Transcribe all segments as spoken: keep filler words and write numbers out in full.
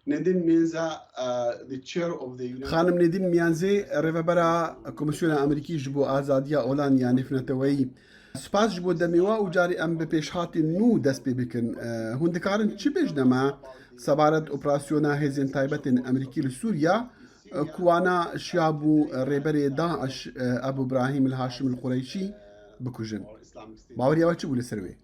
Nedîn Mienza, uh, the chair of the United Xanim Nedîn Miyanzê, rêvebera Komîsyona Amerîkî ji bo Azadiya Olan ya Nêvneteweyî. Spas ji bo demê we û carê em bi pêşhatên nû dest pê bikin. Eh, hûn dikarin çi bêjne me sebaret operasyona hêzên taybetên Amerîkî li Sûriya, eh, ku wana şiyabû rêberê DAIŞ, eh, Ebu Brahîm el Haşim el Qureyşî bikujin? Baweriya we çi bû li ser wê?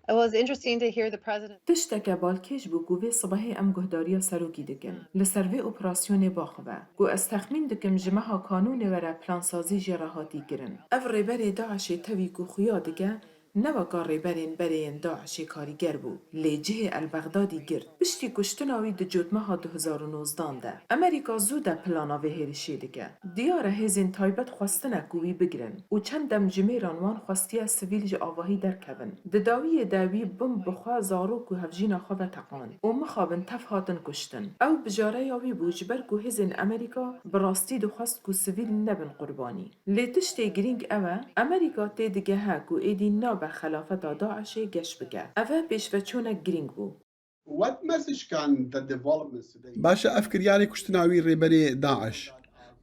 It was interesting to hear the president. Tişteke balkêş bû ku vê sibehê em guhdariya serokî dikin. Li ser vê operasyonê baxive, ku ez texmîn dikim ji meha kanûnê were plansazî jê re hatî kirin. Ev rêberê DAIŞê tevî ku xuya dike, ne weka rêberên berê yên DAIŞê karîger bû, lê cihê El Bexdadî girt. Piştî kuştina wî di cotmeha du hezar û nozdan de, Amerîka zû de plana vê hêrişê dike. Diyar e hêzên taybet xwestine ku wî bigirin û çend demjimêran wan xwestiye sivîl ji avahî derkevin. Di dawiyê de wî bomb bi xwe, zarok û hevjîna xwe veteqand û mixabin tev hatin kuştin. Ew bijareya wî bû, ji ber ku hêzên Amerîka bi rastî dixwest ku sivîl nebin qurbanî. Lê tiştê girîng ew e, Amerîka têdigehe ku êdî nabe xelafeta DAIŞê geş bike. Ev e pêşveçûnek girîng bû. What message can the developments today Baş e, ev kiryarê kuştina wî rêberê DAIŞ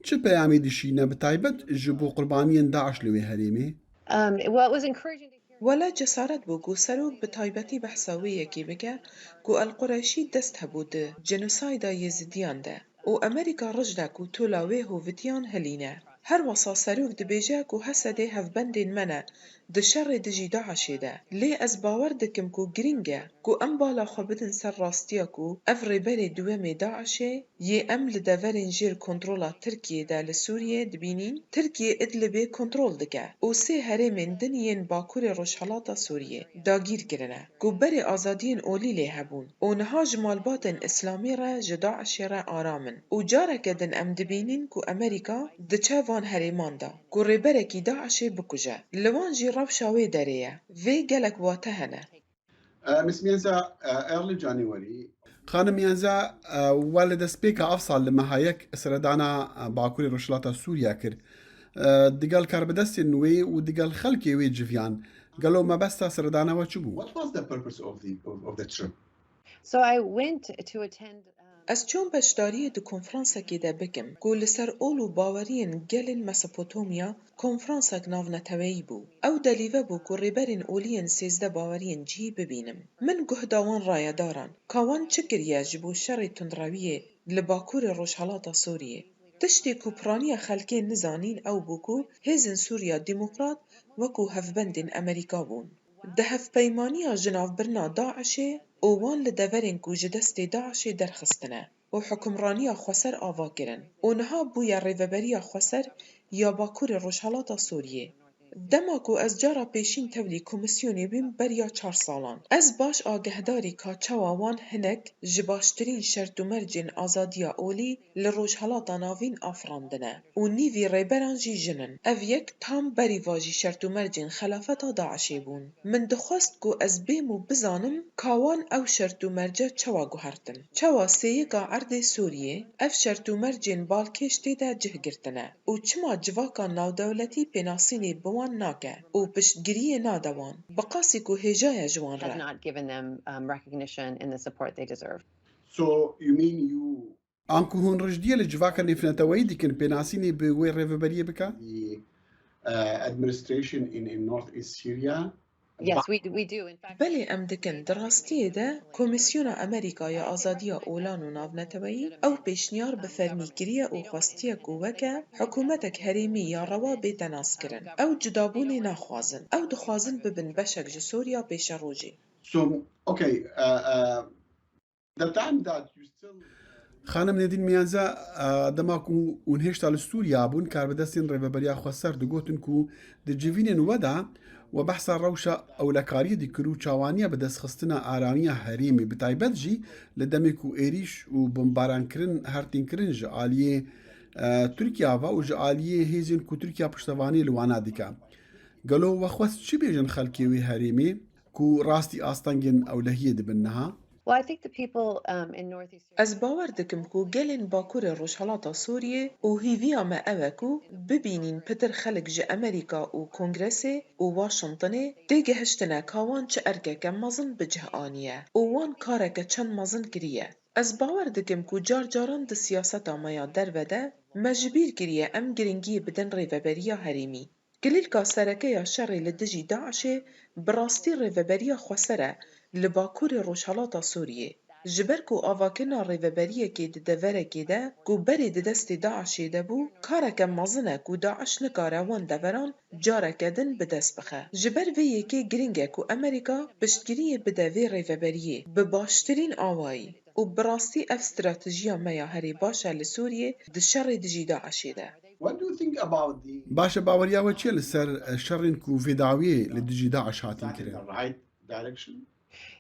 çi peyamê dişîne, bi taybet ji bo qurbaniyên DAIŞ li wê herêmê? Um, well, it was encouraging to hear. Wele cesaret bû ku serok bi taybetî behsa wê yekê bike ku El Qureşî dest hebû di jenosayda Yêzidiyan de û Amerîka ric de ku tola wê hovitiyan hilîne. Her wesa serok dibêje ku Hesedê hevbendên me ne di şerê dijî DAIŞê de. Lê ez bawer dikim ku girîng e ku em bala xwe bidin ser rastiya ku ev rêberê duwemê DAIŞê yê em li deverên jêr kontrola Tirkiyê de li Sûriyê dibînîn, Tirkiye Idlibê kontrol dike û sê herêmên din yên Bakurê Rojhelata Sûriyê dagîr kirine, ku berê azadiyên olî lê hebûn û niha ji malbatên Îslamî re ji DAIŞê re aram in û careke din em dibînîn ku Amerîka diçe van herêman de ku rêberekî DAIŞê bikuje. Li wan jî rewşa wê derê ye. Vê gelek wate hene. Uh, Miss Mienza, uh, early January. Xanim Mienza, eh, we li destpêka ev sal li meha yek seredana, eh, Bakurê Rojhilata Sûriya kir. Eh, digel karbidestên wê û digel xelkê wê civiyan. Gelo mebesta seredana we çi bû? What was the purpose of the of, of the trip? So I went to attend. Um, Ez çûm beşdariyê di konferansekê de bikim ku li ser ol û baweriyên gelên Mesopotamya konferansek navneteweyî bû. Ew delîve bû ku rêberên olî yên sêzdeh baweriyên cihî bibînim. Min guhda wan rayedaran, ka wan çi kiriye ji bo şerê tundrewiyê li Bakurê Rojhelata Sûriyê. Tiştê ku piraniya xelkê nizanîn ew bû ku hêzên Sûriya Demokrat wekû hevbendên Amerîka bûn. Di hevpeymaniya jinavbirina DAIŞê û wan li deverên ku ji destê DAIŞê derxistine û hukimraniya xweser ava kirin û niha bûye Rêveberiya Xweser ya Bakurê Rojhelata Sûriyê. Dema ku ez cara pêşîn tevlî komîsyonê bîm beriya çar salan, ez baş agehdarî ka çawa wan hinek ji baştirîn şert û mercên azadiya olî li Rojhelata Navîn afirandine û nîvî rêberan jî jin in. Ev yek tam berî va jî şert û mercên xelafeta DAIŞê bûn. Min dixwest ku ez bêm û bizanim ka wan ew şert û merce çawa guhertin. Çawa sêyika erdê Sûriyê ev şert û mercên balkêş tê de cih girtine û çima civaka navdewletî pênasînê bi wan nake û piştgiriyê nade wan, bi qasî ku hêja ye ji wan has re. Not given them um, recognition and the support they deserve. So you mean you Anku hûn rijdiyê li civaka nêvneteweyî dikin pênasînê bi wê rêveberiyê bike? the uh, administration in, in northeast Syria? Yes, we, we do. In fact, Belê em dikin. Di rastiyê de Komîsyona Amerîka ya Azadiya Olan û Navneteweyî ew pêşniyar bi fermî kiriye û xwestiye ku weke hikûmetek herêmî ya rewa bête naskirin. Ew cudabûnê naxwazin. Ew dixwazin bibin beşek ji Sûriya pêşerojê. So, okay, uh, uh, the time that you still Xanim Nedîn Miyanze, e, dema ku hûn hêşta li Sûriya bûn, karbidestên Rêveberiya Xweser digotin ku di civînên we de we behsa rewşa ewlekariyê dikir û çawaniya bi destxistina aramiya herêmê, bi taybet jî li demê ku êrîş û bombarankirin, hertînkirin ji aliyê, e, Tirkiya ve û ji aliyê hêzên ku Tirkiya piştevanî li wana dike. Gelo we xwest çi bêjin xelkê wê herêmê ku rastî astengên ewlehiyê dibin niha? Well, I think the people um, in northeastern Ez bawer dikim ku gelên Bakurê Rojhelata Sûriyê û hîviya me ew e ku bibînîn pitir xelk ji Amerîka û Kongresê û Washingtonê têgihiştine ka wan çi erkeke mezin bi cih aniye û wan kareke çend mezin kiriye. Ez bawer dikim ku car caran di siyaseta me ya derve de me ji bîr kiriye em giringiyê bidin rêveberiya herêmî. Kilîlka sereke ya şerê li dijî DAIŞê bi rastî rêveberiya xweser e li Bakurê Rojhelata Sûriyê. Ji ber ku avakirina rêveberiyekê di deverekê de ku berê di destê DAIŞê de bû, kareke mezin e ku DAIŞ nikare wan deveran careke din bi dest bixe. Ji ber vê yekê giring e ku Amerîka piştgiriyê bide vê rêveberiyê bi baştirîn awayî. Û bi rastî ev stratejiya me ya herê baş e li Sûriyê di şerê dijî DAIŞê de. What do you think about the Baş e, baweriya we çi ye li ser, e, şerên ku vê dawiyê li dijî DAIŞ hatin kirin? The right direction?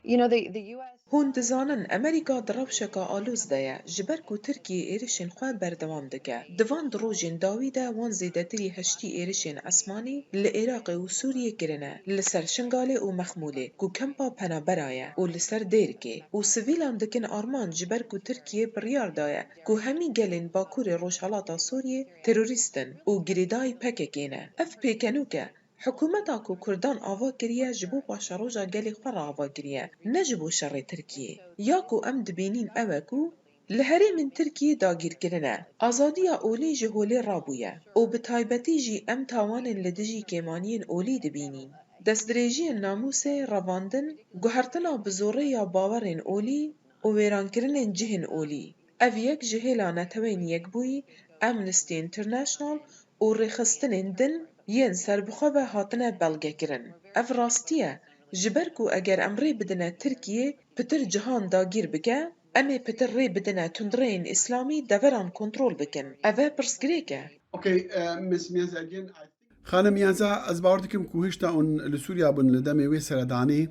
You know, the, the U S Hûn dizanin Amerîka di rewşeka aloz de ye, ji ber ku Tirkiye êrişên xwe berdewam dike. Di van du rojên dawî de wan zêdetirî heştî êrişên esmanî li Iraqê û Sûriyê kirine, li ser Şingalê û Mexmûlê, ku kempa penabera ye, û li ser Dêrikê. Û sivîlan dikin armanc, ji ber ku Tirkiye biryar daye ku hemî gelên Bakurê Rojhelata Sûriyê terorîst in û girêdayî P K K ne. Ev pêkenûk e. Hikûmeta ku Kurdan ava kiriye, ji bo paşeroja gelê xwe re ava kiriye, ne ji bo şerê Tirkiyê. Ya ku em dibînîn ew e ku li herêmên Tirkiyê dagîr kirine, azadiya olî ji holê rabûye û bi taybetî jî em tawanên li dijî kêmaniyên olî dibînîn. Destdirêjiyên namûsê, revandin, guhertina bi zorê ya bawerên olî û wêrankirinên cihên olî. Ev yek ji hêla Neteweyên Yekbûyî, Amnesty International û rêxistinên din yên serbixwe ve hatine belgekirin. Ev rastî ye, ji ber ku eger em rê bidine Tirkiyê pitir cihan dagîr bike, em ê pitir rê bidine tundreyên îslamî deveran kontrol bikin. Ev e pirsgirêk e. Okay, uh, Miss Miaz, again, I Xanim Mianza, ez bawer dikim ku hişta hûn li Sûriya bûn li demê wê seredanê,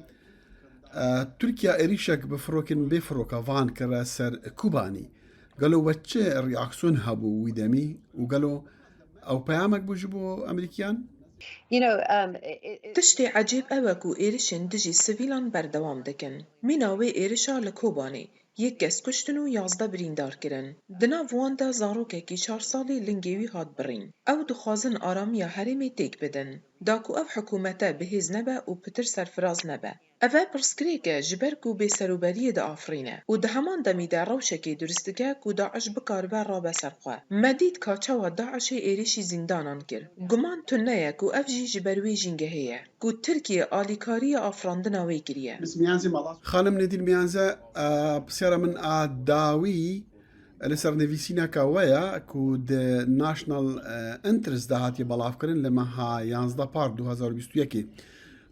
e, Tirkiye êrîşek bi firokên bê firoka van kire ser Kobanî. Gelo we çi reaksiyon hebû wî demî û gelo ew peyamek bû ji bo Amerîkiyan? You know, um, it, it, it Tiştê ecêb ew e ku êrişên dijî sivîlan berdewam dikin. Mîna wê êrişa li Kobanê, yek kes kuştin û yazdeh birîndar kirin. Di nav wan de zarokekî çar salî lingê wî hat birîn. Ew dixwazin aramiya herêmê têk bidin, da ku ev hikûmete bihêz nebe û pitir serfiraz nebe. Ev e pirsgirêk e, ji ber ku bêserûberiyê diafirîne û di heman demî de rewşekê durist dike ku DAIŞ bikaribe rabe ser xwe. Me dît ka çawa DAIŞê êrîşî zîndanan kir. Guman tune ye ku ev jî ji ber wê jîngehê ye. ku Tirkiye alîkariya afirandina wê kiriye. Xanim Nedîl Miyanze, e, pisyara min a dawî li ser nivîsîneka we ye ku di National, e, Interest de hatiye belavkirin li meha yanzdeh par du hazar bîst û yekê.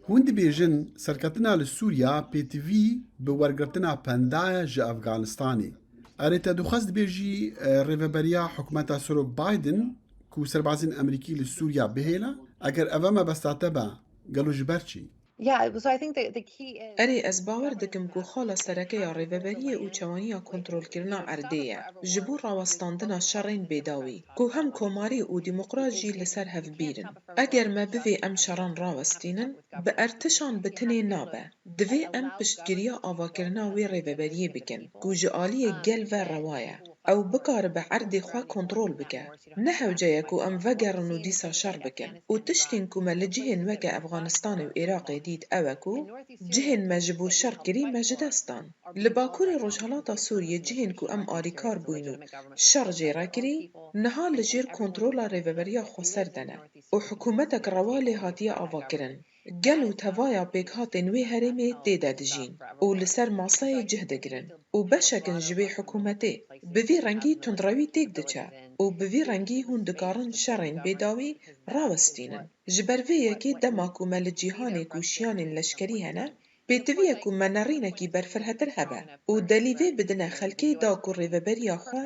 Hûn dibêjin serketina li Sûriya pêtivî bi wergirtina penda ye ji Efganistanê. Erê, te dixwest dibêjî, e, rêveberiya hikûmeta Serok Biden ku serbazên Amerîkî li Sûriya bihêle? Eger eve mebesta te be, gelo ji ber çi? Yeah, so I think the, the key is Erê, ez bawer dikim ku xala sereke ya rêveberiyê û çewaniya kontrolkirina erdê ye, ji bo rawestandina şerên bêdawî, ku hem komarî û demokrat jî li ser hev bîr in. Eger me bivê em şeran rawestînin, bi ertişan bi tinê nabe. Divê em piştgiriya avakirina wê rêveberiyê bikin, ku ji aliyê gel ve rewa ye. Ew bikaribe erdê xwe kontrol bike. Ne hewce ye ku em vegerin û dîsa şer bikin. Û tiştên ku me li cihên weke Efxanistanê û Iraqê dît ew e ku cihên me ji bo şer kirî me ji dest dan. Li Bakurê Rojhelata Sûriyê cihên ku em alîkar bûyn û şer jê re kirî, niha li jêr kontrola Rêveberiya Xweser de ne û hikûmetek rewa lê hatiye avakirin. Gel û tevaya pêkhatên wê herêmê tê de dijîn û li ser maseyê cih digirin û beşek in ji wê hikûmetê. Bi vî rengî tundrewî têk diçe û bi vî rengî hûn dikarin şerên bêdawî rawestînin. Ji ber vê yekê dema ku me li cîhanê ku şiyanên leşkerî hene, pêtivî ye ku me nerînekî berfirehtir hebe û delîvê bidine xelkê da ku rêveberiya xwe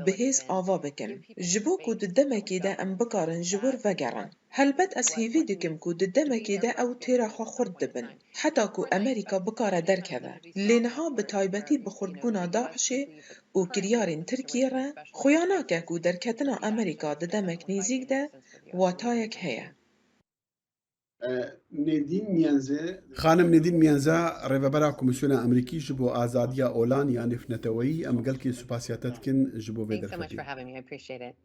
bi hêz ava bikin. Ji bo ku di demekê de em bikarin ji wir vegerin. Helbet ez hêvî dikim ku di demekê de ew têra xwe xurt dibin, heta ku Amerîka bikare derkeve. Lê niha bi taybetî bi xurtbûna DAIŞê û kiryarên Tirkiyê re, xuya nake ku derketina Amerîka di demek nêzîk de watayek heye. Nedîn Miyenze. Xanim Nedîn Miyenze, rêvebera Komîsyona Amerîkî ji bo azadiya olan ya nêvneteweyî, em gelkî supasiya te dikin ji bo vê Thanks so much for derfetê. Having me. I appreciate it.